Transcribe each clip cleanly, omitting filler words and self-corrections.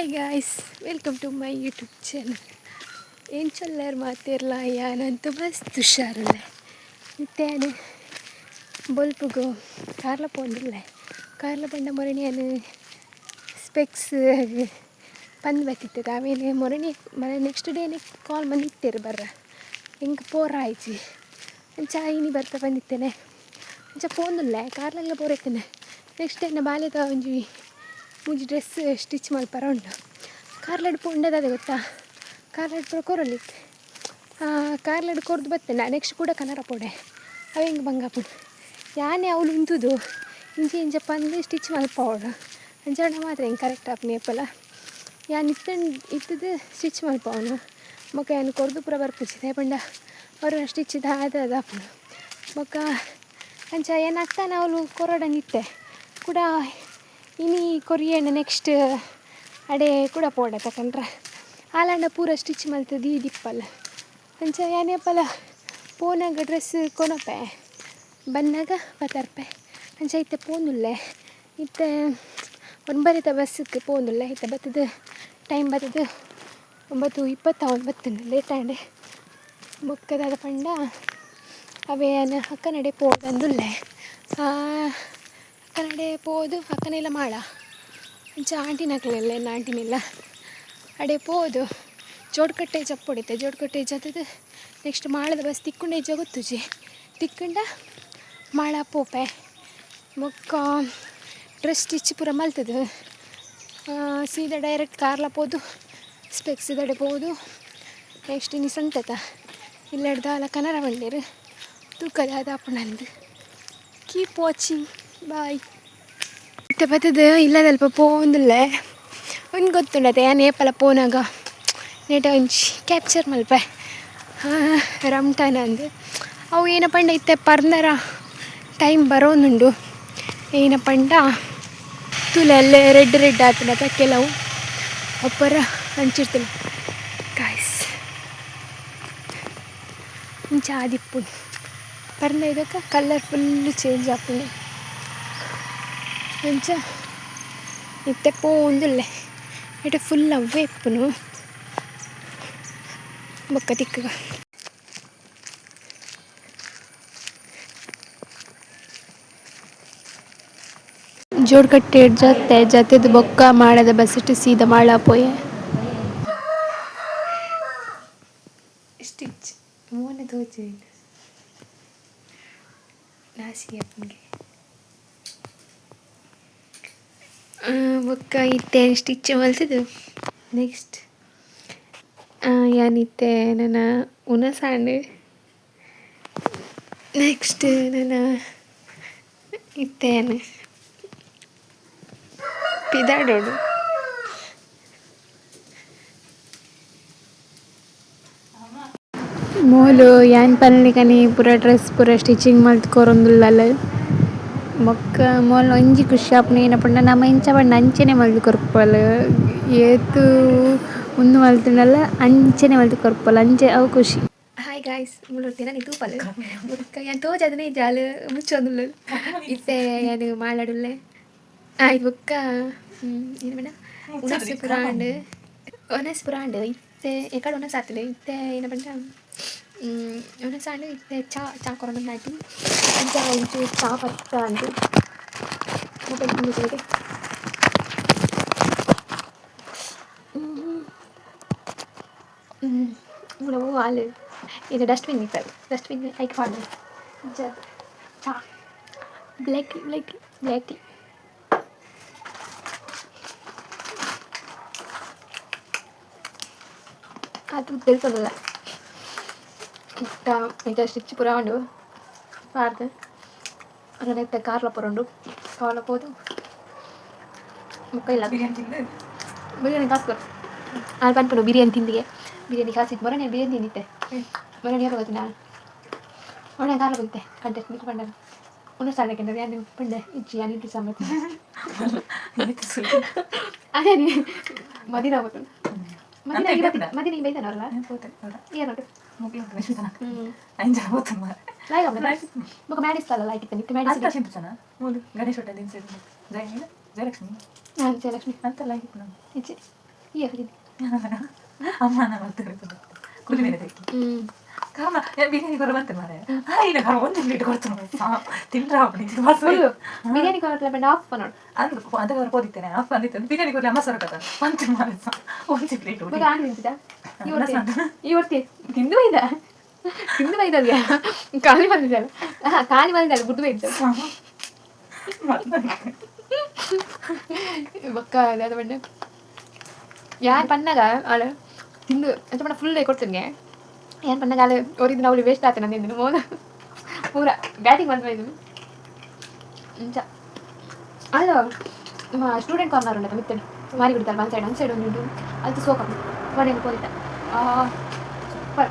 Hi guys, welcome to my YouTube channel. ಎಂಚೊಲ್ಲೆರ್ ಮಾತೆರ್ಲ? ಯಾನಂತೂ ಮಸ್ತ್ ಹುಷಾರುಲ್ಲೆ. ಇತ್ತೆ ಯಾನ್ ಬೊಲ್ಪುಗು ಕಾರ್ಲ ಪೋವೊಂದುಲ್ಲೆ. ಕಾರ್ಲ ಪಂಡ ಮೊರಣಿ ಯಾನ್ ಸ್ಪೆಕ್ಸ್ ಪಂದ್ ಬತ್ತಿತ್ತೆ. ಆಮೇಲೆ ಮೊರಣಿ ನೆಕ್ಸ್ಟ್ ಡೇನೆ ಕಾಲ್ ಮಂದಿತ್ತೆರ್ ಬರ್ರ, ಎಂಕ್ ಪೋರ ಆಯ್ಜಿ. ಅಂಚ ಇನಿ ಬರ್ಪೆ ಪಂದಿತ್ತೇನೆ, ಅಂಚ ಪೋವೊಂದುಲ್ಲೆ. ಕಾರ್ಲಗ್ಲ ಪೋರೆತ್ತೇನೆ. ನೆಕ್ಸ್ಟ್ ಎನ್ನ ಬಾಲೆದ ಒಂಜಿ ಮೂಜಿ ಡ್ರೆಸ್ ಸ್ಟಿಚ್ ಮಲ್ಪರ ಉಂಡು. ಕಾರ್ಲಡ್ ಪೋಂಡ ದಾದ ಗೊತ್ತಾ? ಕಾರ್ಲಡ್ ಪೂರ ಕೊರೊಲಿ. ಕಾರ್ಲಡ್ ಕೊರ್ದು ಬತ್ತೇನೆ. ನೆಕ್ಸ್ಟ್ ಕೂಡ ಕನರ ಪೋಡೆ, ಅವು ಎಂಕ್ ಬಂಗ ಆಪುಂಡು. ಯಾನೇ ಅವ್ಲು ಉಂತುದು ಇಂಚ ಇಂಚ ಪಂದ್ ಸ್ಟಿಚ್ ಮಲ್ಪಾವೊಡು. ಅಂಚಾಂಡ ಮಾತ್ರ ಎಂಕ್ ಕರೆಕ್ಟ್ ಆಪುನಿ. ಏಪಲ ಯಾನ್ ಇತ್ತಂಡ್ ಇತ್ತುದು ಸ್ಟಿಚ್ ಮಲ್ಪಾವುನು. ಬೊಕ ಯಾನ್ ಕೊರ್ದು ಪೂರ ಬರ್ಪುಜಿ. ದಾಯೆ ಪಂಡ ಅವ್ರ ಸ್ಟಿಚ್ ದಾದ ಆಪುಂಡು. ಬೊಕ್ಕ ಅಂಚ ಯಾನ್ ಅಕ್ಕನ ಅವ್ಲು ಕೊರೊಡಂದಿತ್ತೆ ಕುಡ. ಇನಿ ಕೊರಿಯೆಂಡ ನೆಕ್ಸ್ಟ್ ಅಡೆ ಕುಡ ಪೋಡ ತಕಂಡ್ರ ಆಲಾಂಡ ಪೂರ ಸ್ಟಿಚ್ ಮಲ್ತ್ ದೀದಿಪ್ಪಲ್. ಅಂಚ ಯಾನ್ ಏಪಲ ಪೋನಾಗ ಡ್ರೆಸ್ ಕೊನೊಪೆ, ಬನ್ನಗ ಪತರ್ಪೆ. ಅಂಚ ಇತ್ತೆ ಪೋಂದುಲ್ಲೆ. ಇತ್ತೆ ಒಂಬರಿತ ಬಸ್ಸಿಗೆ ಪೋಂದುಲ್ಲೆ. ಇತ್ತೆ ಬತ್ತದು, ಟೈಮ್ ಬತ್ತದು 9:20 ಬತ್ತುಂಡು. ಲೇಟ್ ಆಂಡ್. ಬೊಕ್ಕ ದಾದ ಪಂಡ, ಅವೇ ಯಾನ್ ಅಕ್ಕನಡೆ ಪೋದಂದುಲ್ಲೆ. ಅಕ್ಕನಡೆ ಪೋದು, ಅಕ್ಕನೆಲ್ಲ ಮಾಡ ಅಂಚ ಆಂಟಿನಕ್ಲೆಲ್ಲ, ಎನ್ನ ಆಂಟಿನೆಲ್ಲ ಅಡೆ ಪೋದು ಜೋಡ್ಕಟ್ಟೆ ಜಪ್ಪೊಡಿತ್ತೆ. ಜೋಡ್ಕಟ್ಟೆ ಜತ್ತದು ನೆಕ್ಸ್ಟ್ ಮಾಳದ ಬಸ್ ತಿಕ್ಕುಂಡ ಇಜ್ಜ ಗೊತ್ತುಜಿ. ತಿಕ್ಕುಂಡ ಮಾಳ ಪೋಪೆ. ಬೊಕ್ಕ ಡ್ರೆಸ್ ಸ್ಟಿಚ್ ಪೂರ ಮಲ್ತದು ಸೀದಾ ಡೈರೆಕ್ಟ್ ಕಾರ್ಲ ಪೋದು ಸ್ಪೆಕ್ಸ್ ದಡೆ ಪೋದು. ನೆಕ್ಸ್ಟ್ ಇನಿ ಸಂತೆತ ಇಲ್ಲಡ್ದಾಲ ಕನರ ಬಂಡೇರು ತೂಕ ದಾದ ಆಪುಂಡಂದು. Keep watching, bye. ಇತ್ತೆ ಬತ್ತದು ಇಲ್ಲದಲ್ಪ ಪೋವೊಂದುಲ್ಲೆ. ಒಂಜಿ ಗೊತ್ತುಂಡತೆ, ಯಾನ್ ಏಪಲ ಪೋನಾಗ ನೆಟ ಒಂಜಿ ಕ್ಯಾಪ್ಚರ್ ಮಲ್ಪೆ ರಮ್ಟಾನ ಅಂದ್. ಅವು ಏನ ಪಂಡ, ಇತ್ತೆ ಪರ್ಂದರ ಟೈಮ್ ಬರೋನುಂಡು. ಏನ ಪಂಡ, ತೂಲೆ, ಅಲ್ಲೇ ರೆಡ್ ರೆಡ್ ಆತುಂಡತ ಕೆಲವು ಅಪ್ಪರ ಅಂಚಿರ್ತುಂಡು. ಗಾಯ್ಸ್, ಇಂಚ ಆದಿಪ್ಪುಂಡು. ಪರ್ಂದ ಇದಕ್ಕ ಕಲರ್ ಫುಲ್ ಚೇಂಜ್ ಆಪುಂಡು. ಅಂಚ ಇತ್ತೆ ಪೋವೊಂದುಲ್ಲೆ. ಇತ್ತೆ ಫುಲ್ ಅವ್ವೇ ಇಪ್ಪುನು. ಬೊಕ್ಕ ತಿಕ್ಕುಗ. ಜೋಡ್ಕಟ್ಟೆ ಜತ್ತೆ, ಜತ್ತೆದ ಬೊಕ್ಕ ಮಾಳದ ಬಸ್ಟ್ ಸೀದಾ ಮಾಳ ಪೋಯೆ. ಸ್ಟಿಚ್ ಮೋನೆ ತೋಜುಂಡು, ನಾಸಿಗೆ ಆಪುಂಡು. ಬೊಕ್ಕ ಇತ್ತೆ ಸ್ಟಿಚ್ ಮಲ್ತುದು ನೆಕ್ಸ್ಟ್ ಯಾನ್ ಇತ್ತೆ ನನ ಉನಸಾಂಡ್. ನೆಕ್ಸ್ಟ್ ನನ ಇತ್ತೆ ಯಾನ್ ಪಿದಾಡೊಡು. ಮೋಲು ಯಾನ್ ಪನ್ಲೆಕನೆ ಪೂರ ಡ್ರೆಸ್ ಪೂರ ಸ್ಟಿಚಿಂಗ್ ಮಲ್ತ್ ಕೊರೊಂದುಲ್ಲಲ್. ಬೊಕ್ಕ ಮೋಲು ಒಂಜಿ ಖುಷಿ ಆಪುಂಡು, ಏನ ಪಂಡ ನಮ ಎಂಚ ಪಂಡ ಅಂಚನೆ ಮಲ್ತ್ ಕೊರ್ಪಲ್. ಏತ್ ಉಂದು ಮಲ್ತುಂಡಲ ಅಂಚನೆ ಮಲ್ತ್ ಕೊರ್ಪಲ್. ಅಂಚೆ ಅವು ಖುಷಿ. ಹಾಯ್ ಗಾಯ್ಸ್, ಮುಲ್ಲೊರ್ತಿ ಎನನ್ ತೂಪಲ್. ಬೊಕ್ಕ ಯಾನ್ ತೋಜಾದನೆ ಇಜ್ಜಾಲ್, ಮುಚ್ಚೊಂದುಲ್ಲಲ್. ಇತ್ತೆ ಯಾನ್ ಮಾಲಾಡುಲ್ಲೆ. ಆಯ್ತು, ಬೊಕ್ಕ ಏನ ಪಂಡ, ಉನಸ್ ಪೂರ ಆಂಡ್, ಉನಸ್ ಪೂರ ಆಂಡ್. ಇತ್ತೆ ಎಕಡೆ ಉನಸ್ ಆತ್ಂಡ್. ಇತ್ತೆ ಏನ ಪಂಡ, ಉನಸ್ ಆಂಡ್. ಇತ್ತೆ ಚಾ ಚಾ ಕೊರೊಂದುಲ್ಲೆ. ಅಂಚ ಒಂಚೂರು ಚಾ ಪತ್ತಾಂಡ್. ಮೊಬೈಲ್ ಮುಗಿದೆ. ಮೂಲ ಆಲ್ ಇದು ಡಸ್ಟ್ಬಿನ್ ಇತ್ತದು, ಡಸ್ಟ್ಬಿನ್ ಐಕ್ ಪಾಡ್ದೆ. ಅಂಚ ಚಾ, black tea, black tea, black tea. ಅದು ತೆಲ್ತೊಂದುಲ್ಲ. ಇತ್ತ ಇತ್ತ ಸ್ಟಿಚ್ ಪೂರ ಉಂಡು ಪಾಡ್ದ್. ಇತ್ತೆ ಕಾರ್ಲ ಪೋರೊಂಡು. ಕಾರ್ಲ ಪೋದು ಬೊಕ್ಕ ಇಲ್ಲ. ಬಿರಿಯಾನಿ ತಿಂದು. ಬಿರಿಯಾನಿ ಕಾಸು ಕೊರು. ಆಲ್ ಪನ್ಪುನು ಬಿರಿಯಾನಿ ತಿಂದಿಗೆ, ಬಿರಿಯಾನಿ ಕಾಸು ಇತ್ತು. ಮೊರನೆ ಬಿರಿಯಾನಿ ತಿಂದಿತ್ತೆ. ಮೊರನೆ ಯಾವಾಗ ಗೊತ್ತಿಲ್ಲ. ಒಳ್ಳೆ ಕಾರ್ಲ ಬಂತೆ ಕಂಟೆಸ್ಟ್ ನಿಕ್ಕು ಪಂಡನ ಉನ್ನ ಸಾಲಕ್ಕೆ ಯಾನ್ ಪಂಡೆ, ಇಜ್ಜಿ, ಯಾನ್ ಇಡ್ಲಿ ಸಾಂಬಾರ್. ಅದೇ ಮದಿನ ಗೊತ್ತುಂಡು. ಮದಿನ ಮದಿನ ಬೈತಾನವರಲ್ಲ. ಏನೋಟು. ಐದು ಹೋತು ಮಾರೆ. ಲಾಯ್ಕ್ ಬೊಕ ಮ್ಯಾಡಿಸ್ ಲೈಕ್ ಇತ್ತೆ ನಿಕ್ಕೆ ಮ್ಯಾಡಿಸ್. ಅಂತ ಶಿಂಪುಚನ ಮೂಲು ಗಣೇಶ್ ಹೋಟೆಲ್ ಇನ್ಸೈಡ್ ಜಯ ಜಯಲಕ್ಷ್ಮಿ. ಹಾಂ, ಜಯಲಕ್ಷ್ಮಿ. ಅಂತ ಲೈಕ್ ಇಪ್ಪುನ. ಇಜ್ಜಿ. ಈ ಅದಿನಿ. ಅಮ್ಮನ ಮತ್ತೆ ಕೂಲಿ ಮೇಲೆ ತೆಕ್ಕಿ. ಕಾರಣ ಬಿರಿಯಾನಿ ಕೊರ ಬಂತೆ ಮಾರೆ, ಆಯ್ನ ಕಾರಣ ಒಂದು ಪ್ಲೇಟ್ ಕೊಡ್ತು ತಿಂದ್ರ ತಿಂದು ಬಸ್. ಫುಲ್ ಬಿರಿಯಾನಿ ಕೊರತ್ಲ ಪಂಡ ಆಫ್ ಪನೋಡು. ಅಂದ್ ಅಂದ ಪೋದಿತ್ತೇನೆ ಆಫ್ ಅಂದಿತ್ತು. ಬಿರಿಯಾನಿ ಕೊರ್ಲೆ ಅಮ್ಮ ಸೊರಕತ ಪಂತೆ ಮಾರೆ, ಒಂಜಿ ಪ್ಲೇಟ್. ಬೊಕ ಆಂಡ್ ತಿಂತಿದ ಈ ಒರ್ತಿ, ಈ ಒರ್ತಿ ತಿಂದು ಬೈದ, ತಿಂದು ಬೈದಲ್ಗೆ ಖಾಲಿ ಬಂದಿದ್ದಲ್ಲ. ಹಾ, ಖಾಲಿ ಬಂದಿದ್ದಲ್ಲ, ಗುಡ್ಡು ಬೈದ. ಬೊಕ್ಕ ದಾದ ಪಂಡ, ಯಾನ್ ಪನ್ನಗ ಆಳು ತಿಂದು ಅಂಚ ಪಂಡ ಫುಲ್ ಕೊಡ್ತೇನೆ. ಯಾನ್ ಪನ್ನಗ ಆಳು ಒರಿದಿನ ಅವಳು ವೇಸ್ಟ್ ಆತ ನಂದು ಮೋದ ಪೂರ ಬ್ಯಾಟಿಂಗ್ ಬಂದ್ ಬೈದು ಅಂಚ. ಅಲ್ಲ, ನಮ್ಮ ಸ್ಟೂಡೆಂಟ್ ಕಾರ್ನರ್ ಉಂಟು ಮಿತ್ತಡಿ ಮಾರಿ ಕೊಡ್ತಾರೆ. ಒನ್ ಸೈಡ್, ಒನ್ ಸೈಡ್ ಉಂಟು. ಅದು ಸೋಕ ಮನೆಗೆ ಪೋದಿತ್ತ. ಸೂಪರ್.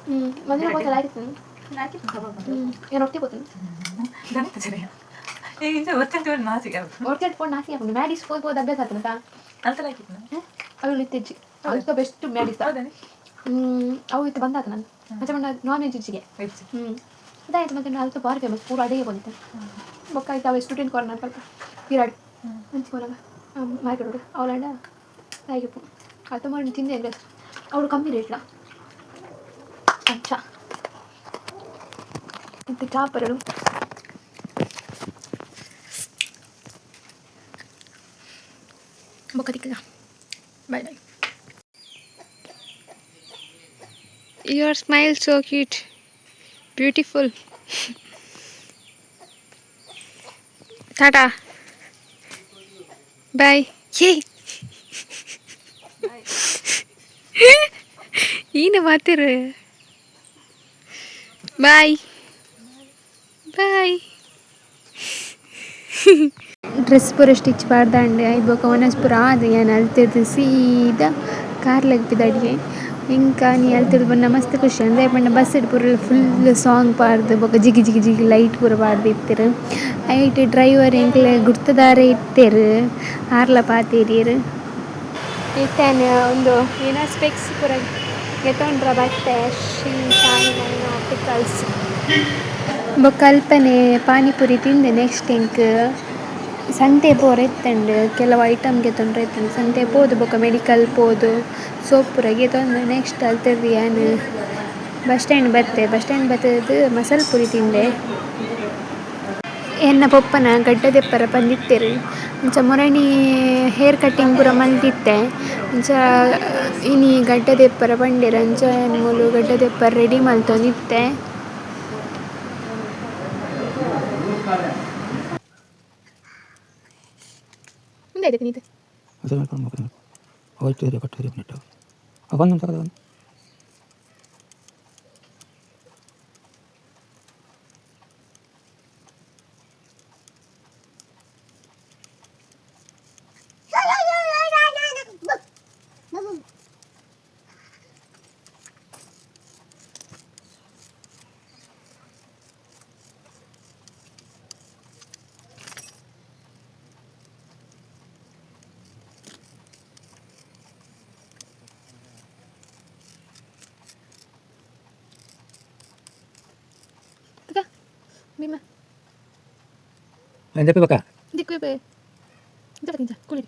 ಹ್ಞೂ, ಮದಿನ ಪೋತಲ್ಲ ಆಯ್ತು. ಹ್ಞೂ, ಏನು ಒಟ್ಟಿಗೆ ಪೋತನು. ಒಟ್ಟಿಗೆ ಫೋನ್ ನಾಸಿ ಹಾಕೊಂಡು ಮ್ಯಾಡಿಸ್ ಪೋದ್ ಪೋದ್ ಅಭ್ಯಾಸ ಆತನತ. ಅವು ಇತ್ತೀಚೆ ಅದು ಬೆಸ್ಟ್ ಮ್ಯಾಡಿಸ್. ಹ್ಞೂ, ಅವು ಇತ್ತು ಬಂದಾತ ನಾನು ಮತ್ತೆ ಬಣ್ಣ ನಾನ್ ವೆಜ್ ಇಚ್ಚಿಗೆ. ಹ್ಞೂ, ಅದಾಯ್ತು. ಮತ್ತೆ ಅಲ್ತ ಬಾರಿ ಫೇಮಸ್ ಪೂರ ಅಡಿಗೆ ಬಂದಿತ್ತು. ಬೊಕ್ಕ ಆಯ್ತು, ಅವು ಸ್ಟೂಡೆಂಟ್ ಕಾರ್ನರ್ ಸ್ವಲ್ಪ ಪಿರಾಡ್ ಮಂಚಿ ಹೋನಾಗ ಮಾರ್ಕೆಟ್ ಅವಳಂಡ ಆಯ್ತು. ಅದು ಮಾಡಿ ತಿಂದೆ ಅವಳು ಕಮ್ಮಿ ರೇಟ್ಲ ಅಂಚ. ಇದು ಚಾಪರಡು ಬೊಕ್ಕ ತಿಕ್ಕದ. Bye bye. Your smile so cute, beautiful. Tata, bye. ಏಯ್, ಈನ ಮಾತಿರು. Bye bye. ಡ್ರೆಸ್ ಪೂರ ಸ್ಟಿಚ್ ಪಾಡ್ದಾಂಡ್. ಐಟ್ ಬೊಕ ವನಸ್ ಪೂರ ಆದ್ ಯಾನ್ ಅಲ್ತಿರ್ದ್ ಸೀದಾ ಕಾರ್ಲಗ್ ಪಿದಾಡಿಯೆ. ಎಂಕ್ ಆನಿ ಅಲ್ತಿರ್ದ್ ಬನ್ನಗ ಮಸ್ತ್ ಖುಷಿ ಆಂಡ್. ದಾಯೆ ಪಂಡ ಬಸ್ ಡ್ ಪೂರ ಫುಲ್ ಸಾಂಗ್ ಪಾಡ್ದ್ ಬೊಕ ಜಿಗಿ ಜಿಗಿ ಜಿಗಿ ಲೈಟ್ ಪೂರ ಪಾಡ್ದ್ ಇತ್ತೆರ್. ಐಟ್ ಡ್ರೈವರ್ ಎಂಕ್ಲೆ ಗುರ್ತದಾರೇ ಇತ್ತೆರ್, ಆರ್ಲ ಪಾತೆರಿಯೆರ್. ಇತ್ತೆ ಯಾನ್ ಉಂದು ಏನ ಸ್ಪೆಕ್ಸ್ ಪೂರ ಗೆತೊಂಡ್ರ ಬತ್ತೆ. ಶ್ರೀ ಸಾಯಿ ನಯನ ಆಪ್ಟಿಕಲ್ಸ್. ಬೊಕ ಅಲ್ಪನೆ ಪಾನಿಪುರಿ ತಿಂದೆ. ನೆಕ್ಸ್ಟ್ ಎಂಕ್ ಸಂತೆ ಪೋರೆ ಇತ್ತುಂಡು, ಕೆಲವು ಐಟಮ್ ಗೆತೊಂಡ್ರೆ ಇತ್ತುಂಡು. ಸಂತೆ ಪೋದು ಬೊಕ ಮೆಡಿಕಲ್ ಪೋದು ಸೋಪ್ ಪೂರ ಗೆತೊಂದು ನೆಕ್ಸ್ಟ್ ಅಲ್ತರ್ದ್ ಯಾನ್ ಬಸ್ ಸ್ಟ್ಯಾಂಡ್ ಬತ್ತೆ. ಬಸ್ ಸ್ಟ್ಯಾಂಡ್ ಬತ್ತುದು ಮಸಾಲೆ ಪುರಿ ತಿಂದೆ. ಎನ್ನ ಪೊಪ್ಪನ ಗಡ್ಡ ದೆಪ್ಪರ ಪಂದಿತ್ತೆರ್. ಅಂಚ ಮೊರಣಿ ಹೇರ್ ಕಟ್ಟಿಂಗ್ ಪೂರ ಮಲ್ತಿತ್ತೆ. ಅಂಚ ಇನಿ ಗಡ್ಡ ದೆಪ್ಪರ ಪಂಡೆರ್. ಅಂಚ ಯಾನ್ ಮೂಲು ಗಡ್ಡ ದೆಪ್ಪರ ರೆಡಿ ಮಲ್ತೊಂದಿತ್ತೆ. ಭೀಮ. ಬಕ್ಕ. ದಿಕ್ಕು ಇಂಚ ಕುಳಿ.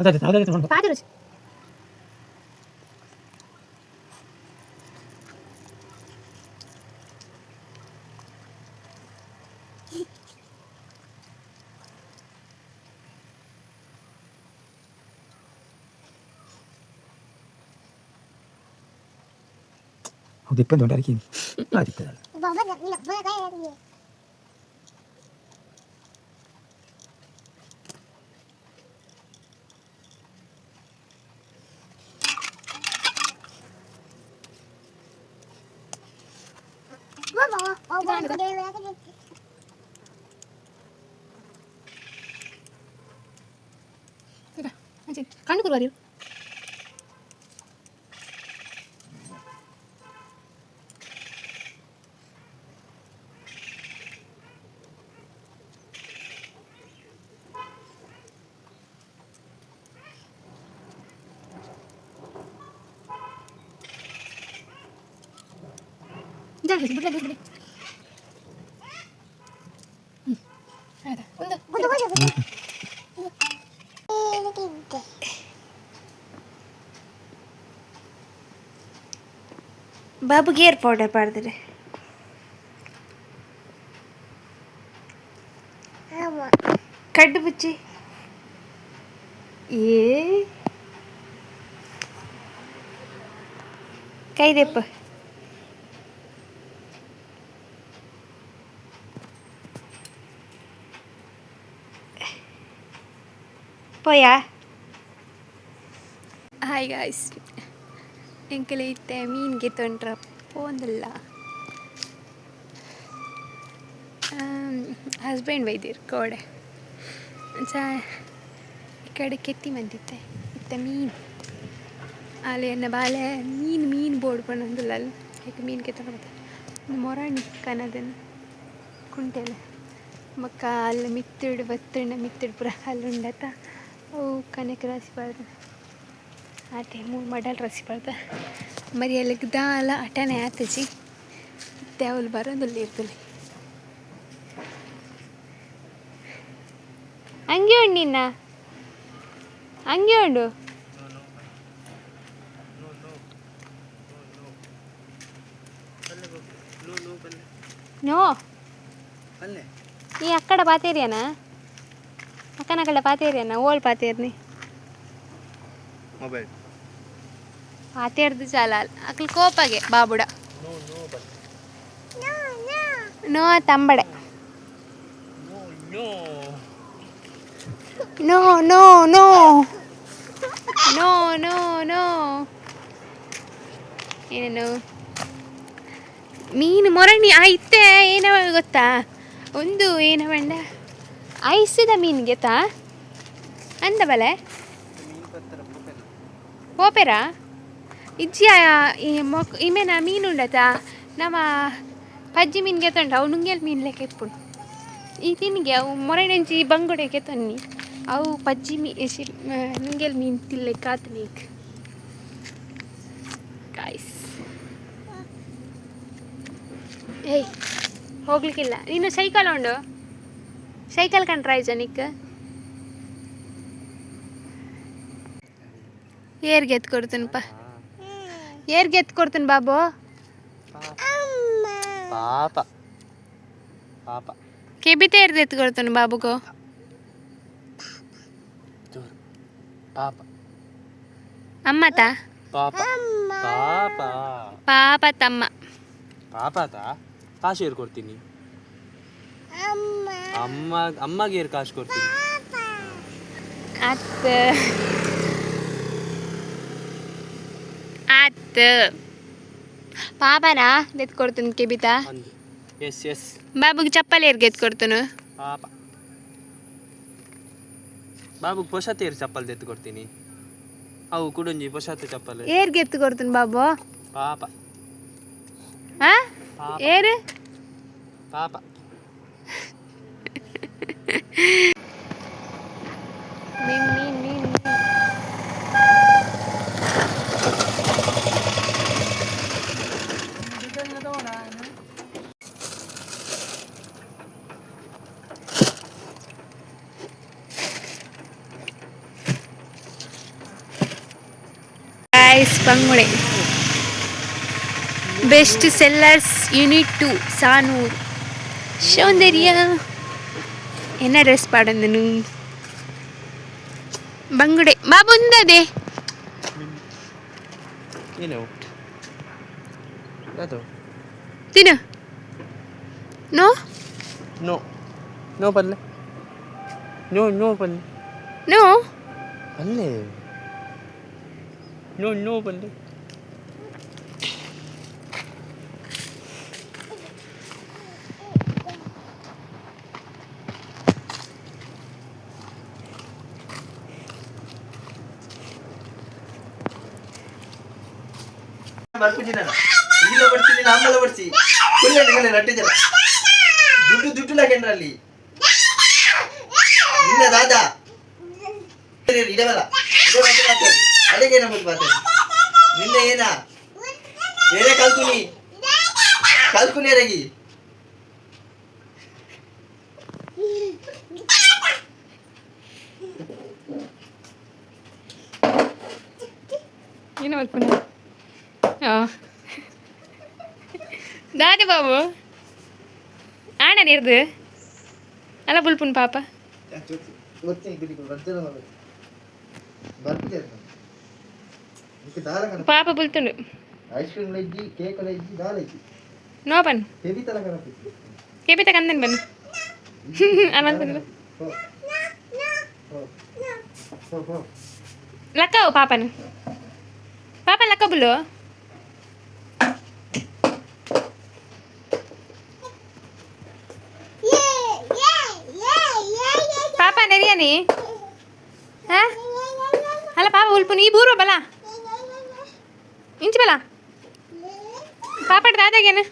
ಅದೇ ಅದೇ. ಪಾತಿರು. ಹೌದು, ಇಪ್ಪಂದು ಉಂಟು ಅದಕ್ಕೆ ಆದಿತ್ತದಲ್ಲ. ಕಣ್ಣು ಕುರುವಾರಿ. ಬಿಡ್ಲೆ ಬಿಡ್ಲೆ. ಹ್ಞೂ, ಆಯ್ತಾ? ಒಂದು ಬಾಬು ಗೇರ್ ಪೌಡರ್ ಪಾಡ್ದರೆ. ಕಡ್ಡು ಬುಚ್ಚಿ. ಏ, ಕೈದೆಪ್ಪ. ಪೋಯಾ. ಹಾಯ್ ಗಾಯ್ಸ್, ಎಂಕಲೆ ಇತ್ತೆ ಮೀನ್ಗೆ ತೊಂಡ್ರ ಪೋಂದಿಲ್ಲ. ಹಸ್ಬೆಂಡ್ ಬೈದಿರ್ ಕೋಡೆ. ಚಾ ಈ ಕಡೆ ಕೆತ್ತಿ ಮಂದಿತ್ತೆ ಇತ್ತೆ ಮೀನು. ಆಲೆ ಎನ್ನ ಬಾಲೆ ಮೀನು ಮೀನು ಬೋರ್ಡ್ ಪಂಡೊಂದುಲ್ಲ. ಅಲ್ಲಿ ಐಕ್ ಮೀನು ಕೆತ್ತೊಂಡು ಬತ್ತೆ. ಮೊರಣಿ ಕನದನ್ ಕುಂಟೆಲ್ ಬೊಕ್ಕ ಅಲ್ಲ ಮಿತ್ತುಡು ಬತ್ತುಂಡ ಮಿತ್ತುಡು ಪೂರ ಅಲ್ಲುಂಡತ. ಅವು ಕನೆಕ್ ರಾಸಿ ಪಾಡ್ದು ಆತೆ ಮೂರು ಮಡಲ್ ರಾಸಿ ಪಾಡ್ದ. ಮರಿಯಲಗ್ ದಾಲ ಅಟನೆ ಆತುಜಿ. ಇತ್ತೆ ಅವ್ಲು ಬರೋದುಲ್ಲ ಇರ್ತಲೆ. ಹಂಗೆ ಉಂಡು ನಿನ್ನ, ಹಂಗೆ ಉಂಡು. ನೋ, ಈ ಅಕ್ಕಡ ಪಾತೇರಿಯನಾ? ಅಕ್ಕನ ಕಡೆ ಪಾತೇರಿಯನ? ಓಲ್ ಪಾತೇರ್ನಿ? ಮೊಬೈಲ್. ಪಾತೇರ್ದು ಚಾಲ. ಅಕ್ಲು ಕೋಪಗೆ ಬಾಬುಡ. ನೋ ತಂಬಡೆ. No no no no no no. ಏನೇನು ಮೀನು ಮೊರಣಿ ಇತ್ತೆ ಏನವ ಗೊತ್ತಾ? ಒಂದು ಏನವಂಡ ಐಸದ ಮೀನು ಗೆತ್ತಾ ಅಂದ ಬಲೆ ಪೋಪೆರಾ ಇಜ್ಜಿ. ಈ ಮೊಕ್ ಇಮೇನ ಮೀನು ಉಂಡತ. ನಮ್ಮ ಪಜ್ಜಿ ಮೀನು ಗೆತ್ತುಂಡು. ಅವು ನುಂಗೇಲ್ ಮೀನು ಲೆಕ್ಕ ಇಪ್ಪುಂಡು. ಈ ತಿನ್ಗೆ ಅವು ಮೊರಣಂಚಿ ಬಂಗುಡೆ ಗೆತ್ತೊನ್ನಿ. ಅವು ಪಜ್ಜಿ ಮೀ ನುಂಗೇಲ್ ಮೀನು ತಿನ್ಲೆಕ್ಕ ಆತನೀಕ್ ಗಾಯ್ಸ್. ಏಯ್, ಹೋಗ್ಲಿಕ್ಕಿಲ್ಲ ನೀನು. ಸೈಕಲ್ ಉಂಡು, ಸೈಕಲ್ ಕಂಡ್ರ ನಿಕ್. ಏರ್ಗೆ ಎತ್ ಕೊಡ್ತೀನಪ್ಪ? ಏರ್ಗೆ ಎತ್ ಕೊಡ್ತೀನಿ ಬಾಬು? ಪಾಪ ಪಾಪ. ಕೆಬಿತ ಏರ್ದು ಎತ್ತು ಕೊಡ್ತಾನೆ ಬಾಬುಗು? ಜೋರು ಪಾಪ. ಅಮ್ಮತ. ಪಾಪ ಪಾಪ. ಪಾಪ ತಮ್ಮ. ಪಾಪತ ಕಾಸು ಏರ್ ಕೊಡ್ತೀನಿ? ಅಮ್ಮ ಅಮ್ಮಗೆ ಏರ್ ಕಾಸು ಕೊಡ್ತೀನಿ? ಅತ್ತ ಆತ್ ಪಾಪನಾ ಎತ್ ಕೊಡ್ತೀನಿ ಕೆಬಿತ? ಅಂದು ಎಸ್ ಎಸ್. ಬಾಬುಗೆ ಚಪ್ಪಲಿ ಏರ್ಗೆ ಎತ್ ಕೊಡ್ತಾನು? ಪಾಪ ಬಾಬು ಪೊಸತ್ ಏರ್ ಚಪ್ಪಲ್ ತೆತ್ತು ಕೊಡ್ತೀನಿ? ಅವು ಕುಡೊಂಜಿ ಪೊಸತ್ ಚಪ್ಪಲ್. ಏರ್ಗೆ ಎತ್ತು ಕೊಡ್ತೀನಿ ಬಾಬು? ಪಾಪ. ಹಾ? ಪಾಪ. ಏರು? ಪಾಪ. ಮೀನ್ ಮೀನ್ ಮೀನ್ ಮೀನ್. ಗೈಸ್, ಬಂಗುಡೆ ಬೆಸ್ಟ್ ಸೆಲ್ಲರ್ಸ್ ಯೂನಿಟ್ 2 ಸಾನೂರ್. ಸೌಂದರ್ಯ ಎನ್ನ ಡ್ರೆಸ್ ಪಾಡಂದನು? ಬಂಗುಡೆ ಬಾ ಬಂದದೆ. ಏನು ಅದು? ತಿನ್ನು. ನೋ. ನೋ ನೋ ಪಲ್ಲೆ, ನೋ ನೋ ಪಲ್ಲೆ. ನೋ. ಪಲ್ಲೆ ನೋ ನೋ ಪಲ್ಲೆ. ಬರ್ಪುಜಿ ನಾನು ಇಲ್ಲ ಬರ್ತೀನಿ, ನೀನು ಅಮ್ಮಲ ಬರ್ಸಿ ಕುಲ್ಲೆ ನಟ್ಟು ಜನ ದುಡ್ಡು ದುಡ್ಡು ಲಾಕೆಂಡ್ರಲ್ಲಿ ನಿನ್ನ ದಾದಾ ಇಡವಲ್ಲ ಇದೇ ಮಾತು ಮಾತಾಡಿ ಅಡಿಗೆ ನಮ್ಮದು ಮಾತಾಡಿ ನಿನ್ನ ಏನ ಬೇರೆ ಕಲ್ಕುನಿ ಕಲ್ಕುನಿ ಅರಗಿ. ಏನು ಮಲ್ಪುನ ದಾದಿ ಬಾಬು ಆಣ ನೀರ್ದು ಅಲ್ಲ ಬುಲ್ಪುನ್ ಪಾಪ. ಪಾಪ ಬುಲ್ತುಂಡು. ಐಸ್ ಕ್ರೀಮ್ ಲೈಜ್ಜಿ, ಕೇಕ್ ಲೈಜ್ಜಿ, ದಾಲ್ ಐಜಿ. ನೋ ಬನ್. ಹೆವಿ ತರ ಕನಪಿ. ಕೇಪಿತ ಕಂದನ್ ಬನ್ ಅಮಲ್. ಲಕ್ಕವು ಪಾಪನು, ಪಾಪ ಲಕ್ಕ ಬುಲ್ಲು. ಪಾಪ ನೆರಿಯನಿ. ಹಾ ಅಲ್ಲ ಪಾಪ ಉಲ್ಪುನು ಈ ಬೂರ್ವ ಬಲ ಇಂಚಿ ಬಲ ಪಾಪಡ್ ದಾದಾಗೇನು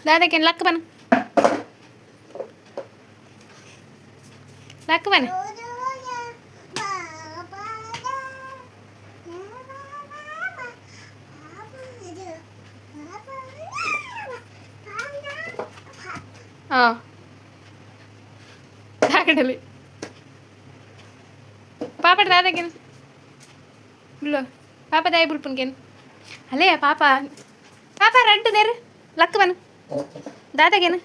ದಾದಾಗೇನು ಲಕ್ಕ ಬನ ಲಕ್ಕ ಬನ. ಹಾಂ ದಾಗಡಲಿ ಪಾಪಡ್ ದಾದಾಗೇನು ಬುಲ್ಲು ಪಾಪ ದಾಯಿ ಬುಲ್ಪುನ್ಗೇನು ಅಲ್ಲೇ ಪಾಪ ಪಾಪ ರಡ್ಡು ನೇರು ಲಕ್ಕ ಬನ ದಾದಾಗೇನು.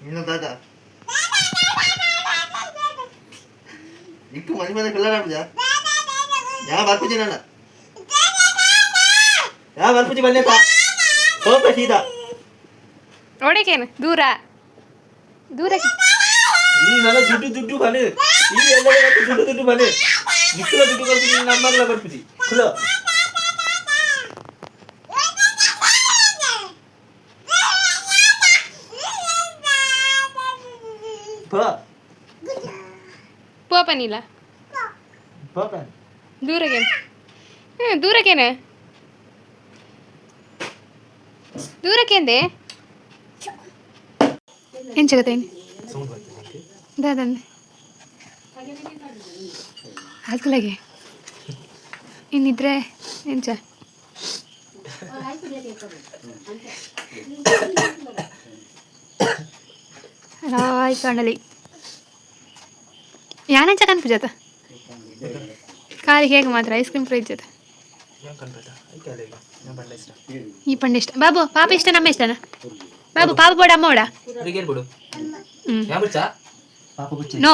ನಿನ್ನ ದಾದಾ ನಿಕ್ಕು ಮನೆ ಮನೆ ಕುಲ್ಲ ಯಾ ಬರ್ಪುಜಿ ನನ್ನ ಯಾ ಬರ್ಪುಜಿ ಬಲ್ಲೇತ ಹೋಗ ಸೀದಾ. ಒಡೆಕೇನು ದೂರ ದೂರ. ಈ ನನ್ನ ದುಡ್ಡು ದುಡ್ಡು ಬನೆ ಈ ಎಲ್ಲ ದುಡ್ಡು ದುಡ್ಡು ಬನೆ ನಿಕ್ಕುಲ ದುಡ್ಡು ಬರ್ಪುಜಿ ನಿನ್ನ ಅಮ್ಮಗಳ ಬರ್ಪುಜಿ ಕುಲ ಪೋ. ಪೋಪನಿಲ್ಲ. ಪೋಪ. ದೂರಗೇನು ಹ್ಞೂ ದೂರಕ್ಕೇನು ದೂರಕ್ಕೇಂದೆ ಎಂಚಗತೇನು ದಾದಂದೆ ಹಾಕಲಾಗೆ ಇನ್ನಿದ್ರೆ ಎಂಚ ರಾಯ್ ಕಾಣಲಿ ಯಾನೆಂಚ ಕನ್ಪುಜಾತ ಖಾಲಿ ಕೇಕ್ ಮಾತ್ರ ice cream fries ಜೊತೆ. ಈ ಪಂಡ ಇಷ್ಟ ಬಾಬು ಪಾಪ ಇಷ್ಟ ನಮ್ಮ ಇಷ್ಟನಾ ಬಾಬು ಪಾಪ ಬೋಡ ಅಮ್ಮ ಓಡ. ಹ್ಮ್. No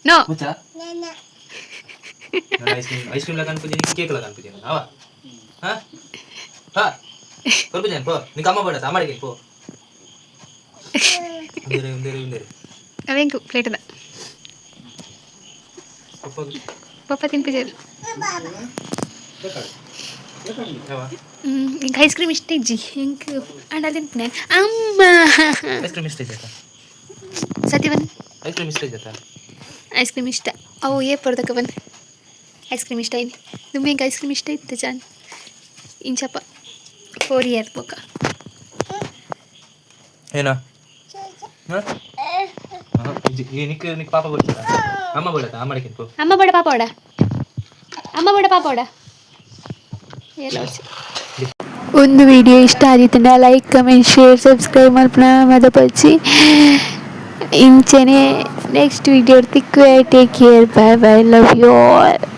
no. Ice cream ice cream ಕನ್ಪುಜಿ cake ಲ ಕನ್ಪುಜಿ ಅವ ಹಾ ಹಾ ಕೊರ್ಪುಜಿ ಪೋ ನಿಕ್ಕ ಅಮ್ಮ ಬೇಡ ಅಮ್ಮಡಿಗೆ ಪೋ ಉಂದೇರೆ ಉಂದೇರೆ ಉಂದೇರೆ. ಅವೆಂಕು ಪ್ಲೇಟದ ಪಪ್ಪ ತಿನ್ಪಿಜರು. ಇಂಕ ಐಸ್ ಕ್ರೀಮ್ ಇಷ್ಟ ಇಜ್ಜಿ ಇಂಕ್ ಅಂಡ ತಿನ್ಪಿನ ಅಮ್ಮ. ಐಸ್ ಕ್ರೀಮ್ ಇಷ್ಟ ಇಜ್ಜಾ? ಸತ್ಯವನ್. ಐಸ್ ಕ್ರೀಮ್ ಇಷ್ಟ ಇಜ್ಜಾ? ಐಸ್ ಕ್ರೀಮ್ ಇಷ್ಟ ಅವು ಏ ಪರ್ದಕ ಬಂದು ಐಸ್ ಕ್ರೀಮ್ ಇಷ್ಟ ಐನಿ ದುಮ್ಮೆ ಇಂಕ ಐಸ್ ಕ್ರೀಮ್ ಇಷ್ಟ ಇತ್ತು ಜಾನ್ ಇಂಚಪ್ಪ 4 ಇಯರ್ ಬೊಕ್ಕ. ಏನ ನಿಕ್ ನಿಕ್ ಪಾಪ ಬೋಡ್ತದ ಅಮ್ಮ ಬೋಡತ್ತ ಅಮ್ಮಡಿಗೆ ಪೋ. ಅಮ್ಮ ಬೋಡ ಪಾಪ ಓಡ ಅಮ್ಮ ಬೋಡ ಪಾಪ ಓಡ ಎಲ್ಲ ಒಂದು ವಿಡಿಯೋ ಇಷ್ಟ ಆದಿತ್ತಂಡ like comment share subscribe ಮಲ್ಪನ ಮದಪಚ್ಚಿ ಇಂಚನೆ ನೆಕ್ಸ್ಟ್ ವಿಡಿಯೋ ತಿಕ್ಕುವೆ. Take care, bye bye, love you all.